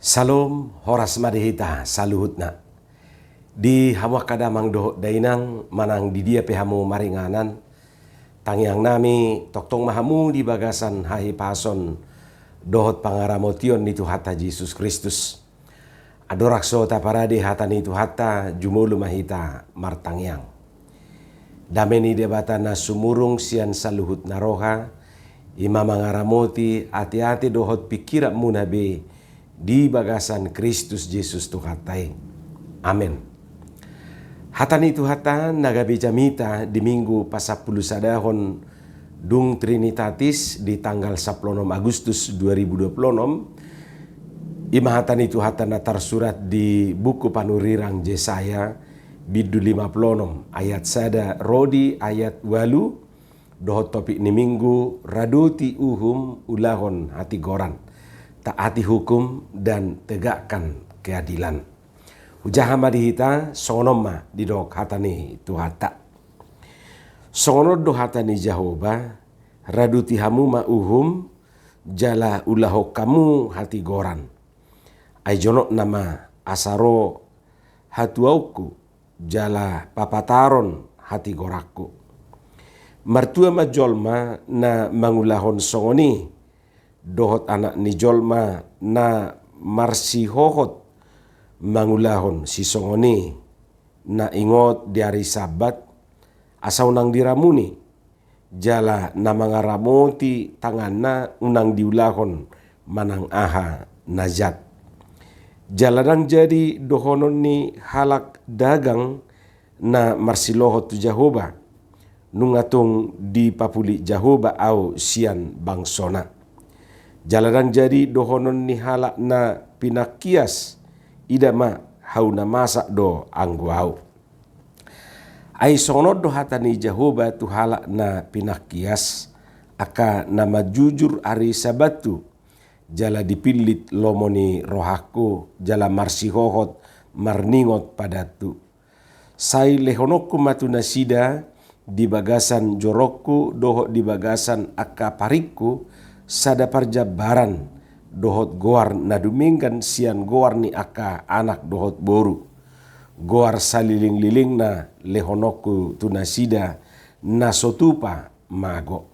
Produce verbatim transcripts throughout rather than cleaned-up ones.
Salom, horas ma di hita saluhutna. Di hamu angka damang dohot dainang, manang di dia pe hamu maringanan, tangiang nami, tongtong ma hamu di bagasan hahipason dohot pangaramotion ni Tuhanta Jesus Kristus. Andorang so taparade hata ni Tuhanta, jumolo ma hita martangiang. Dame ni Debata na sumurung sian saluhutna roha, i ma mangaramoti ateate dohot pingkiranmuna be di bagasan Kristus Jesus Tuhanta i. Amen. Hata ni Tuhanta na gabe jamita di Minggu pasampulusadahon dung Trinitatis di tanggal sampulu onom Agustus dua ribu dua puluh onom, i ma hata ni Tuhanta na tarsurat di buku panurirang Jesaya, bindu lima puluh onom, ayat sada ro di ayat ualu, dohot topik ni Minggu, Radoti Uhum, Ulahon Hatigoran, Taati Hukum, dan Tegakkan Keadilan. Hujaha ma di hita, songon on ma didok hata ni Tuhanta. Songon on do hata ni Jahowa, Radoti hamu ma uhum, jala ulahon hamu hatigoran. Ai jonokna ma asa ro hatuaonku, jala papataron hatigoranku. Martua ma jolma na mangulahon songon i, dohot anak ni jolma na marsihohot mangulahon sisongon i, na ingot di ari Sabat, asa unang diramuni, jala na mangaramoti tanganna unang diulahon manang aha na jat. Jala ndang jadi dohonon ni halak dagang na marsilohot tu Jahowa, nunga tung dipapuli Jahowa ahu sian bangsona. Jala ndang jadi dohonon ni halak na pinangkias, ida ma, ahu na masak do anggo ahu. Ai songon on do hata ni Jahowa tu halak na pinangkias, angka na manjujur ari Sabathu, jala dipillit lomo ni rohangku, jala marsihohot marningot padanhu. Sai lehononku ma tu nasida di bagasan jorongku dohot di bagasan angka paringku sada parjambaran dohot goar na dumenggan sian goar ni angka anak dohot boru. Goar salilinglilingna lehononku tu nasida na so tupa mago.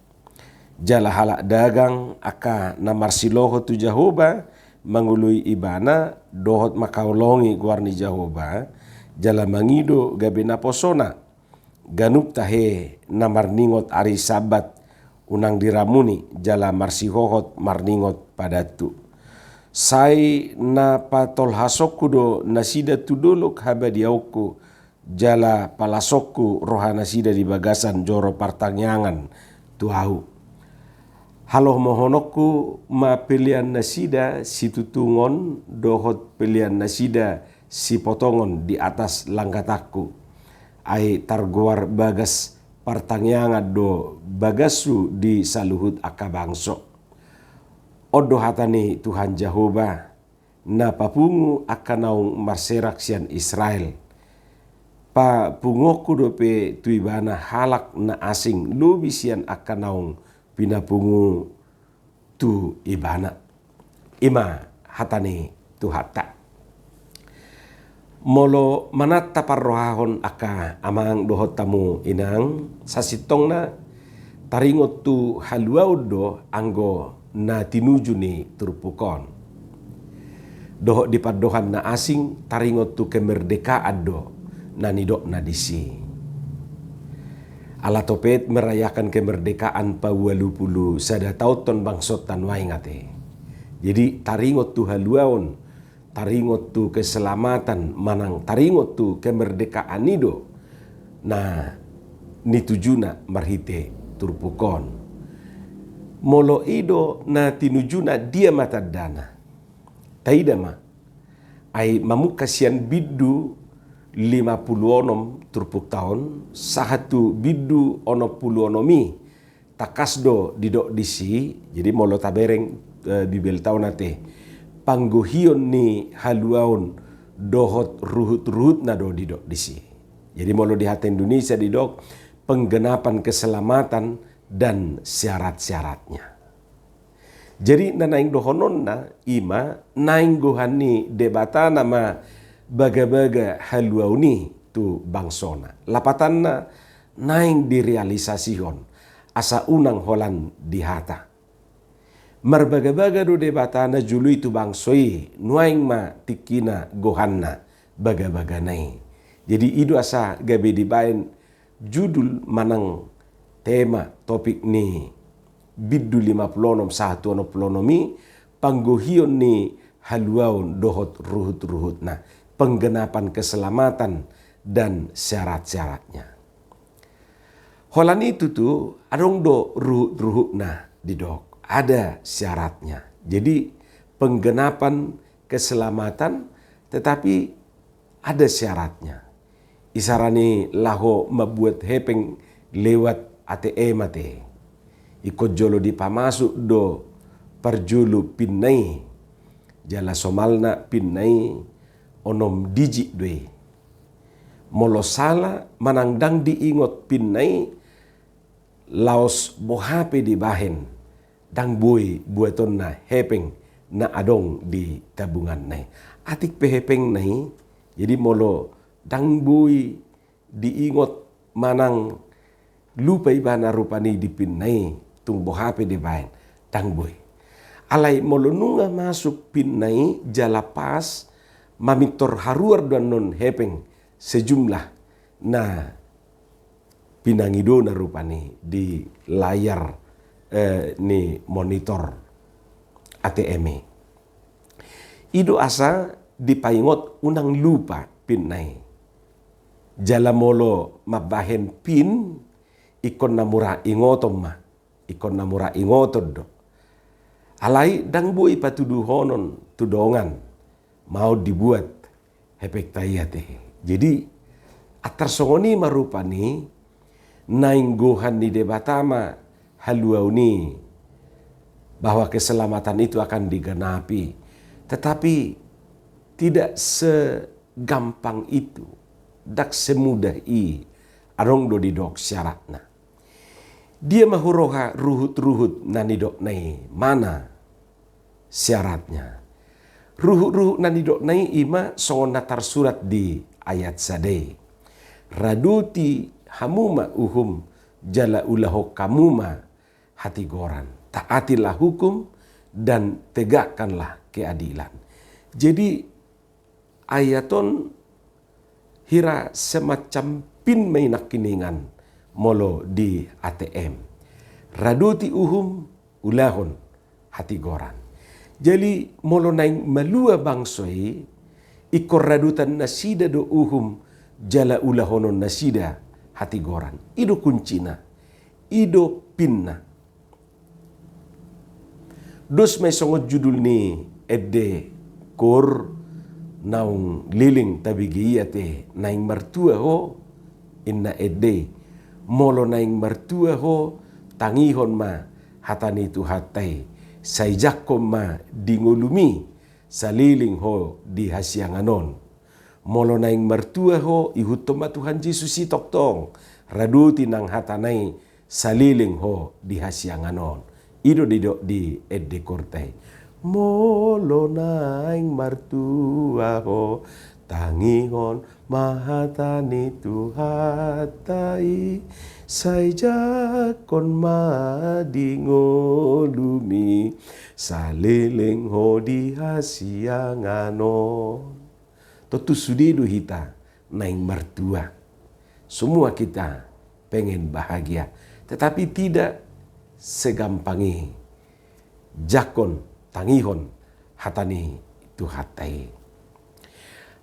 Jala halak dagang angka na marsilohot tu Jahowa, mangoloi Ibana dohot mangkaholongi goar ni Jahowa, jala mangido gabe naposona. Ganup tahe na marningot ari Sabat unang diramuni, jala marsihohot marningot padanhu. Sai na patolhasonku do nasida tu dolok habadiaonku, jala palasonku rohanasida di bagasan joro partangiangan tu ahu. Halomohononku ma pelean nasida situtungon dohot pelean nasida sipotongon di atas langgatanku. Ai targoar bagas partangiangan do bagashu di saluhut angka bangso. On do hata ni Tuhan Jahowa, na papungu angka naung marserak sian Israel. Papunguonku dope tu ibana halak na asing lobi sian angka naung pinapungu tu ibana. I ma hata ni Tuhanta. Molo manat taparrohahon angka amang dohot hamu inang, sasintongna taringot tu haluaon do anggo na tinuju ni turpuk on. Dohot di pandohan na asing taringot tu kemerdekaan do na nidokna disi. Ala topet merayakan kemerdekaan paualu pulu sada taonhon bangsonta nuaeng ate. Jadi taringot tu haluaon, taringot tu keselamatan manang taringot tu kemerdekaan i do na nitujuna marhite turpuk on. Molo i do na tinujuna, dia ma tandana? Taida ma. Ai mamungka sian bindu lima pulu onom turpukta on sahat tu bindu onom pulu onom i, tangkas do didok disi. Jadi molo tabereng, eh, Bibelta on ate, panggohion ni haluaon dohot ruhutruhutna do didok disi. Jadi molo di hata Indonesia didok penggenapan keselamatan dan syarat-syaratnya. Jadi na naeng dohononna i ma naeng gohan ni Debata nama bagabaga haluaon i tu bangsona. Lapatanna naeng direalisasihon asa unang holan di hata. Marbagabaga do Debata na jolo i tu bangso i, nuaeng ma tingkina gohanna bagabagana i. Jadi i do asa gabe dibaen judul manang tema topik ni bindu lima pulu onom sahat tu onom pulu onom i, panggohion ni haluaon dohot ruhut-ruhutna, penggenapan keselamatan dan syarat-syaratnya. Holan i tutu adong do ruhut-ruhutna didok, ada syaratnya. Jadi penggenapan keselamatan tetapi ada syaratnya. Isarana laho mambuat hepeng lewat A T M ate. Ingkon jolo dipamasuk do parjolo pinna i. Jala somalna pinna i onom digit do i. Molo sala manang ndang diingot pinna i, laos boha pe dibahen, ndang boi buatonna hepeng na adong di tabunganna i. Atik pe hepengna i, jadi molo ndang boi diingot manang lupa ibana rupani di pinna i, tung boha pe dibahen, ndang boi. Alai molo nunga masuk pinna i jala pas, mamintor haruar do annon hepeng sejumlah na pinangidona rupani di layar, eh, ni monitor A T M i. I do asa dipaingot unang lupa pinna i. Jala molo mambahen pin, ingkon na mura ingoton ma, ingkon na mura ingoton do. Alai ndang boi patuduhonon tu dongan, mau dibuat hepengta i ate. Jadi antar songon i ma rupani naeng gohan ni Debata ma haluaon i, bahwa keselamatan itu akan digenapi. Tetapi tidak segampang itu, ndang semudah i, adong do didok syaratna. Dia ma huroha ruhut-ruhut na nidokna i, mana syaratnya? Ruhut-ruhut na nidokna i ima songon na tarsurat di ayat sada i. Radoti hamu ma uhum jala ulahon hamu ma hatigoran. Taatilah hukum dan tegakkanlah keadilan. Jadi ayat on hira semacam pin ma i nangkiningan molo di A T M. Radoti uhum, ulahon hatigoran. Jadi molo naeng malua bangso i, ingkon radotan nasida do uhum jala ulahonon nasida hatigoran. I do kuncina, i do pinna. Dos ma i songon judul ni ende koor naung leleng tabege i ate, naeng martua ho, inna ende i. Molo naeng martua ho, tangihon ma hata ni Tuhanta i, sai jangkon ma di ngolumi, saleleng ho di hasiangan on. Molo naeng martua ho, ihuthon ma Tuhan Jesus i tongtong, radoti nang hatana i, saleleng ho di hasiangan on. I do didok di ende koorta i. Molo naeng martua ho, tangihon ma hata ni Tuhanta i, sai jangkon ma di ngolumi, saleleng ho di hasiangan on. Tontu sude do hita naeng martua. Semua kita pengen bahagia, tetapi tidak segampang i. Jangkon, tangihon hata ni Tuhanta i.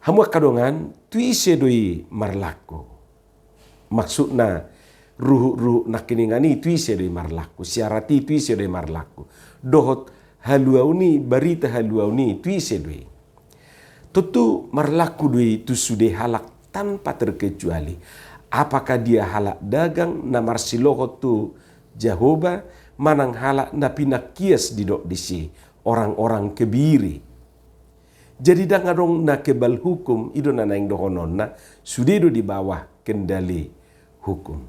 Hamu angka dongan, tu ise do i marlaku? Maksudna, ruhut-ruhut nangkiningan i tu ise do i marlaku, syarat i tu ise do i marlaku, dohot haluaon i, barita haluaon i tu ise do i? Tontu marlaku do i tu sude halak tanpa terkecuali. Apakah dia halak dagang na marsilohot tu Jahowa, manang halak na pinangkias didok disi, orang-orang kebiri. Jadi ndang adong na kebal hukum, i do na naeng dohononna, sude do di bawah kendali hukum.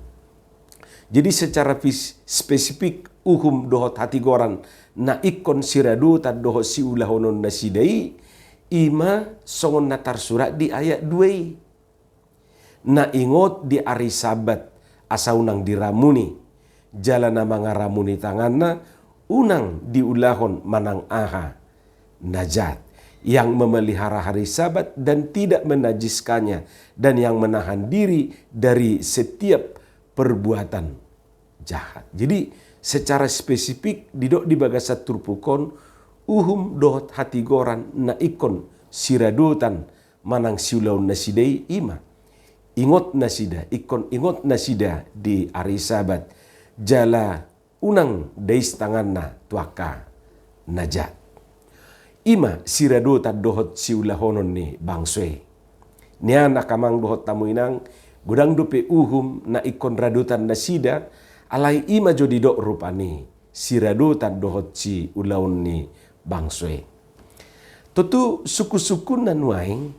Jadi secara fis-, spesifik uhum dohot hatigoran na ingkon siradotan dohot siulahonon nasida i, i ma songon na tarsurat di ayat dua i. Na ingot di ari Sabat asa unang diramuni, jala na mangaramuni tanganna unang diulahon manang aha na jat, yang memelihara hari Sabat dan tidak menajiskannya, dan yang menahan diri dari setiap perbuatan jahat. Jadi secara spesifik didok di bagasan turpuk on, uhum dohot hatigoran na ingkon siradotan manang siulaon nasida i, i ma ingot nasida, ingkon ingot nasida di ari Sabat, jala unang dais tanganna tu angka na jat. I ma siradotan dohot siulahonon ni bangso i. Nian angka amang dohot hamu inang, godang dope uhum na ingkon radotan nasida, alai i ma jo didok rupani siradotan dohot siulaon ni bangso i. Tontu sungkun-sungkunna nuaeng,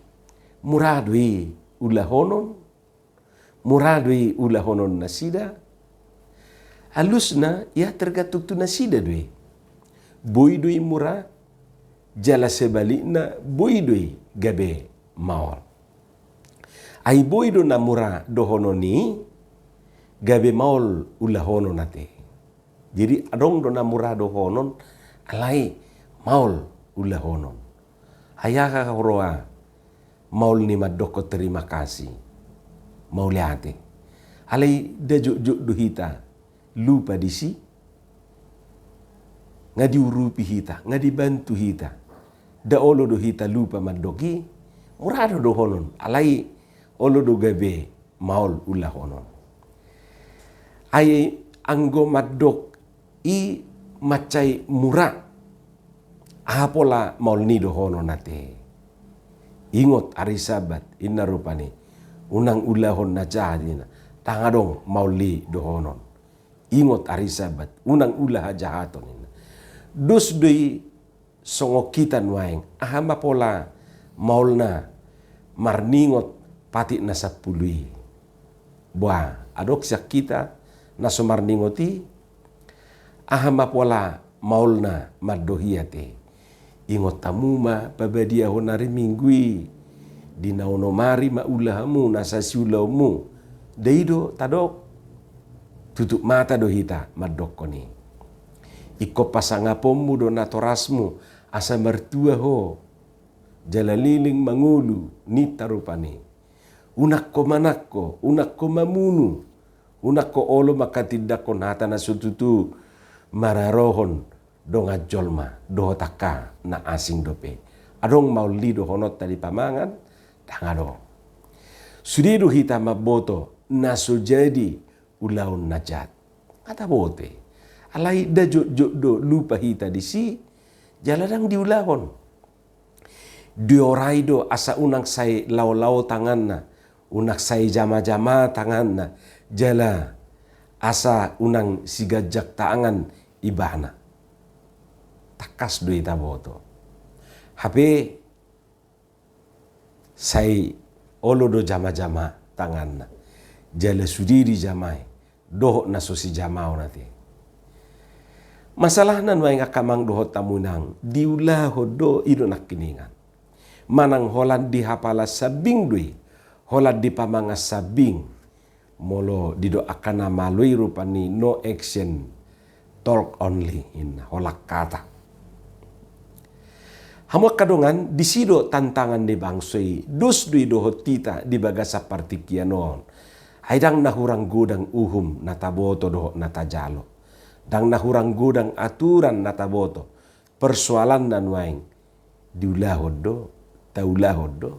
mura do i ulahonon, mura do i ulahonon nasida. Alusna ia tergantung tu nasida do i. Boi do i mura, jala sebalikna boi do i gabe maol. Ai boi do na mura dohonon i, gabe maol ulahonon ate. Jadi adong do na mura dohonon, alai maol ulahonon. Ai aha huroha maol ni mandokkon terima kasih, mauliate? Alai nda jotjot do hita lupa disi. Nga diurupi hita, nga dibantu hita. Nda olo do hita lupa mandok i. Mura do dohonon, alai olo do gabe maol ulahonon. Ai anggo mandok i mansai mura, aha pola maol ni dohonon ate? Ingot ari Sabat, inna rupani, unang ulahon na jahat, inna. Ndang adong maol ni dohonon. Ingot ari Sabat, unang ula hajahaton, inna. Dos do i songon hita nuaeng, aha ma pola maolna marningot patik na sampulu i? Boha, adong sian hita na so marningot i? Aha ma pola maolna mandok i ate? Ingot hamu ma pabadiahon ari Minggu i, di na onom ari ma ula hamu nasa siulaonmu. Nda i do tadok? Tutup mata do hita mandokkon i. Ingkon pasangaponmu do natorasmu asa martua ho, jala leleng mangolu, ninta rupani. Unang ho manangko, unang ho mamunu, unang ho olo manghatindanghon hata na so tutu mararohon dongan jolma dohot angka na asing dope. Adong maol ni dohononta di pamangan? Ndang adong. Sude do hita mamboto na so jadi ulaon na jat. Nga taboto i. Alai nda jotjot do lupa hita disi, jala ndang diulahon. Diorai do asa unang sai laolao tanganna, unang sai jamajama tanganna, jala asa unang siganjang tangan ibana. Tangkas do i taboto. Hape sai olo do jamajama tanganna. Jala sude dijamai dohot na so sijamaon ate? Masalahna nuaeng angka amang dohot hamu inang, diulahon do i do nangkiningan. Manang holan di hapala sambing do i, holan di pamangan sambing. Molo didok angka na malo i rupani no action, talk only, inna, holan hata. Hamu angka dongan, disi do tantangan ni bangso i, dos do i dohot hita di bagasan partingkian on. Ai ndang na hurang godang uhum na taboto dohot na tajalo. Ndang na hurang godang aturan na taboto. Persoalanna nuaeng, diulahon do, taulahon do?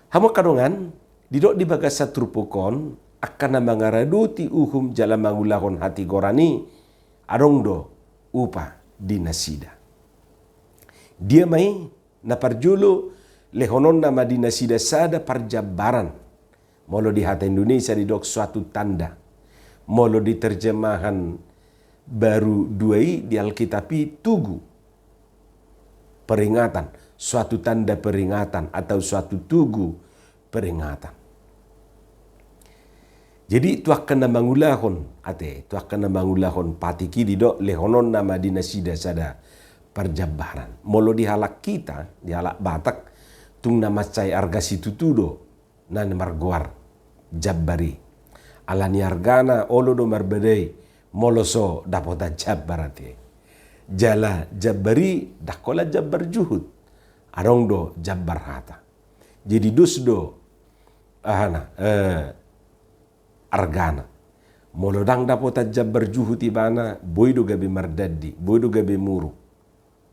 Hamu angka dongan, didok di bagasan turpuk on, angka na mangaradoti uhum jala mangulahon hatigoran i, adong do upa di nasida. Dia ma i? Na parjolo, lehononna ma di nasida sada parjambaran. Molo di hata Indonesia didok suatu tanda. Molo di terjemahan baru dua i, di Alkitab i, tugu. Peringatan, suatu tanda peringatan atau suatu tugu peringatan. Jadi tu angka na mangulahon, ate, tu angka na mangulahon patik i didok lehononna ma di nasida sada parjambaran. Molo di halak hita, di halak Batak, tung na mansai arga situtu do na margoar jambar i. Alani argana olo do marbadai molo so dapotan jambar, ate. Jala jambar i ndang holan jambar juhut. Adong do jambar hata. Jadi dos do, ahana, eh, argana. Molo ndang dapotan jambar juhut ibana, boi do gabe mardandi, boi do gabe muruk,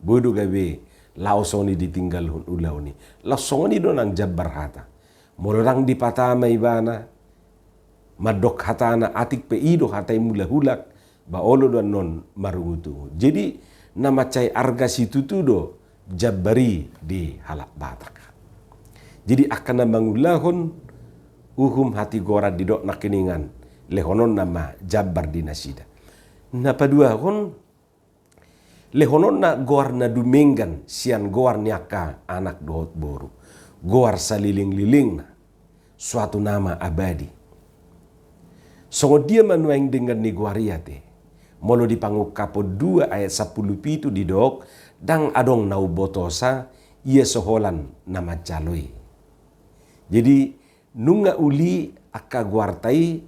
boi do gabe laos on i ditinggalhon ulaon i. Laos songon i do nang jambar hata. Molo ndang dipatama ibana, mandok hatana, atik pe i do hata i mulak-ulak, ba olo do annon marungut-ungut. Jadi na mansai arga situtu do jambar i di halak Batak. Jadi angka na mangulahon uhum hatigoran didok nangkiningan lehononna ma jambar di nasida. Na paduahon, lehononna goar na dumenggan sian goar ni angka anak dohot boru. Goar saliling-lilingna, suatu nama abadi. Songon dia ma nuaeng denggan ni goar i, ate? Molo di Pangungkapon dua ayat sampulu pitu didok, ndang adong na umbotosa ia so holan na manjalo i. Jadi nunga uli angka goarta i,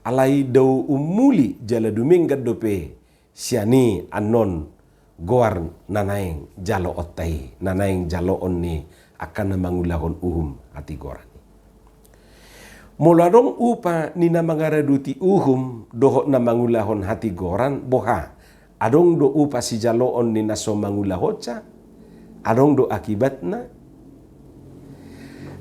alai dao umuli jala dumenggan dope sian i annon goar na naeng jaloonta i, na naeng jaloon ni angka na mangulahon uhum hatigoran i. Molo adong upa ni na mangaradoti uhum dohot na mangulahon hatigoran, boha? Adong do upa sijaloon ni na so mangulahonsa? Adong do akibatna?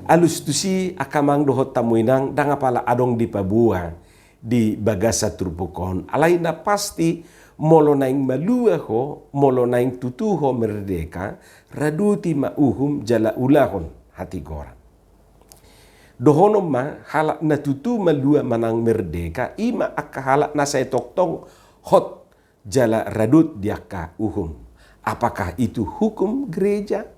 Alus tusi angka amang dohot hamu inang, ndang apala adong dipaboa di bagasan turpuk on. Alai na pasti, molo naeng malua ho, molo naeng tutu ho merdeka, radoti ma uhum jala ulahon hatigoran. Dohonon ma, halak na tutu malua manang merdeka, i ma angka halak na sai tongtong hot jala radot di angka uhum. Apakah itu hukum gereja?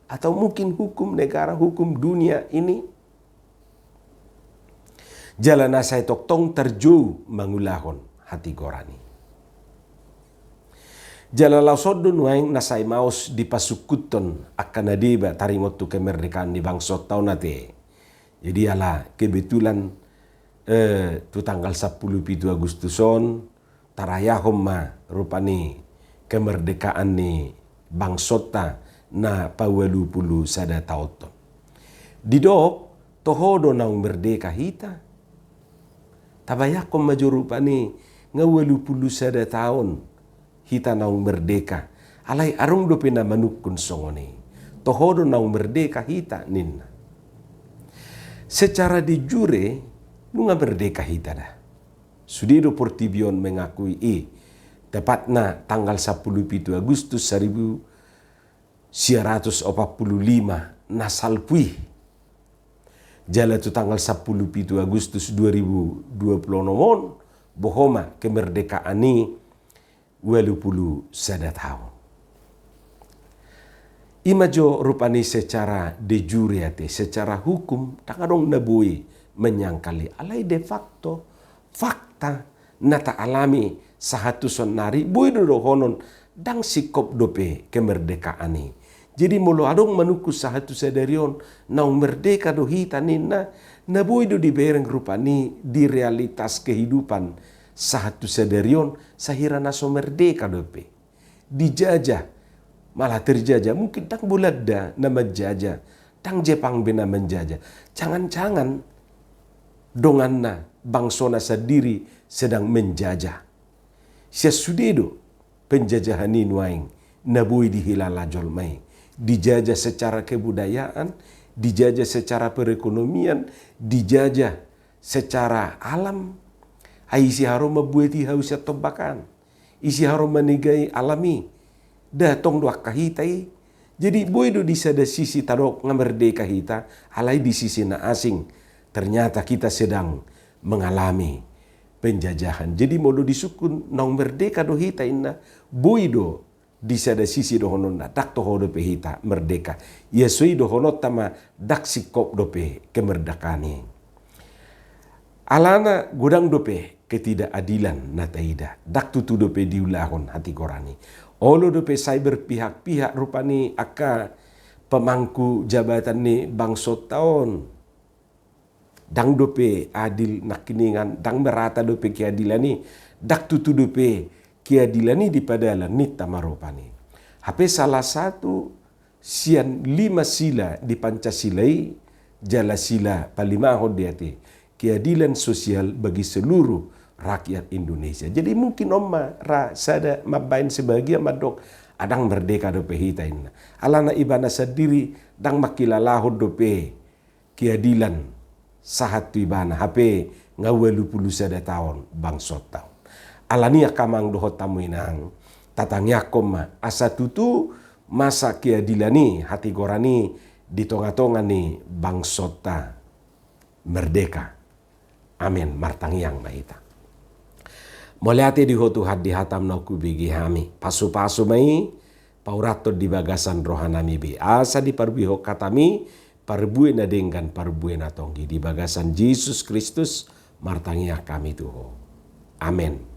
Atau mungkin hukum negara, hukum dunia ini? Jala na sai tongtong tarjou mangulahon hatigoran i. Jala laos on do nuaeng na sai maos dipasungkunhon angka na deba taringot tu kemerdekaan ni bangsonta on, ate. Jadi ala kebetulan, eh, tu tanggal sampulu pitu Agustus on, tarayahon ma rupani kemerdekaan ni bangsonta na paualu pulu sada taonta on. Didok, toho do naung merdeka hita? Tabayangkon ma jo rupani, nga ualu pulu sada taon hita naung merdeka. Alai adong dope na manungkun songon i. Toho do naung merdeka hita, ninna. Secara de jure, nunga merdeka hita da. Sude do portibi on mengakui i. Tepatna tanggal sampulu pitu Agustus saribu sia ratus opat pulu lima na salpu i. Jala tu tanggal sampulu pitu Agustus dua ribu dua pulu onom on, boha ma kemerdekaan i ualu pulu sada taon. I ma jo rupani secara de jure, ate, secara hukum, ndang adong na boi menyangkal i. Alai de facto, fakta na taalami sahat tu saonnari, boi do dohonon, ndang singkop dope kemerdekaan i. Jadi molo adong manungkun sahat tu sadari on, naung merdeka do hita ninna, na boi do dibereng rupani di realitas kehidupan sahat tu sadari on, sahira na so merdeka dope. Dijajah, malah terjajah, mungkin ndang Bolanda na manjajah, ndang Jepang be na manjajah. Jangan-jangan donganna, bangsona sandiri sedang menjajah. Sian sude do penjajahan i nuaeng na boi dihilala jolma i. Dijajah secara kebudayaan, dijajah secara perekonomian, dijajah secara alam. Ai ise haroa mambuati hau sian tombak an? Ise haroa manegai alam i? Nda tong do angka hita i. Jadi boi do di sada sisi tadok nga merdeka hita, alai di sisi na asing ternyata kita sedang mengalami penjajahan. Jadi molo disungkun naung merdeka do hita inna, boi do di sada sisi dohononna, ndang toho dope hita merdeka. Ia so i dohononta ma, ndang singkop dope kemerdekaan i. Alana godang dope ketidakadilan na taida, ndang tutu dope diulahon hatigoran i. Olo dope sai berpihak-pihak rupani angka pemangku jabatan ni bangsonta on. Ndang dope adil nangkiningan, ndang merata dope keadilan i, ndang tutu dope keadilan i dipadalan ninta ma rupani. Hape salah satu sian lima sila di Pancasila i, jala sila palimahon di ate, keadilan sosial bagi seluruh rakyat Indonesia. Jadi mungkin on ma ra sada mambaen sebagian mandok, "Ah, ndang merdeka dope hita," inna. Alana ibana sandiri ndang mangkilalahon dope keadilan sahat tu ibana, hape nga ualu pulu sada taon bangsonta on. Alani angka amang dohot hamu inang, tatangiangkon ma asa tutu masa keadilan i, hatigoran i di tonga-tonga ni bangsonta merdeka. Amen. Martangiang ma hita. Mauliate di Ho Tuhan di hataM na hubege hami. Pasu-pasu ma i paurathon di bagasan rohanami be, asa diparbuehon hataMi parbue na denggan, parbue na tonggi. Di bagasan Jesus Kristus martangiang hami tu Ho. Amen.